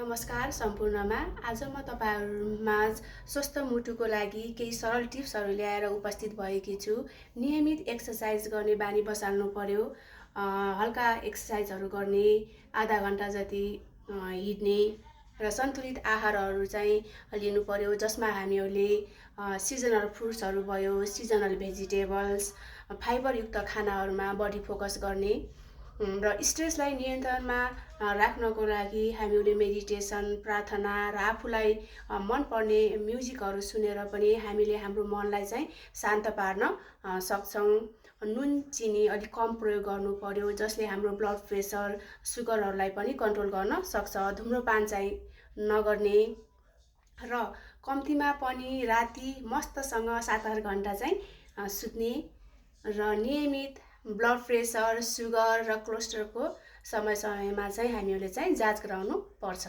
नमस्कार सम्पूर्णमा। आज म तपाईहरुमाझ स्वस्थ मुटुको लागि केही सरल टिप्सहरु ल्याएर उपस्थित भएकी छु। नियमित एक्सरसाइज गर्ने बानी बसाल्नु पर्यो। हल्का एक्सरसाइजहरु गर्ने, आधा घण्टा जति हिड्ने र सन्तुलित आहारहरु चाहिँ लिनु पर्यो, जसमा हामीहरूले सिजनल फ्रुट्सहरु भयो, सिजनल भेजिटेबल्स, फाइबर युक्त खानाहरुमा बढी फोकस गर्ने र स्ट्रेसलाई नियन्त्रणमा राख्नको लागि हामीले मेडिटेसन, प्रार्थना र आफूलाई मन पर्ने म्युजिकहरु सुनेर पनि हामीले हाम्रो मनलाई चाहिँ शान्त पार्न सक्छौं। नुन चिनी अलि कम प्रयोग गर्नु पर्यो, जसले हाम्रो ब्लड प्रेसर, सुगरहरुलाई पनि कन्ट्रोल गर्न सक्छ। धुम्रपान चाहिँ नगर्ने र कम्तीमा पनि राति मस्तसँग 7-8 घण्टा चाहिँ सुत्ने र नियमित ब्लड प्रेसर, सुगर र कोलेस्ट्रोलको समय समयमा चाहिँ हामीहरूले चाहिँ जाँच गराउनु पर्छ।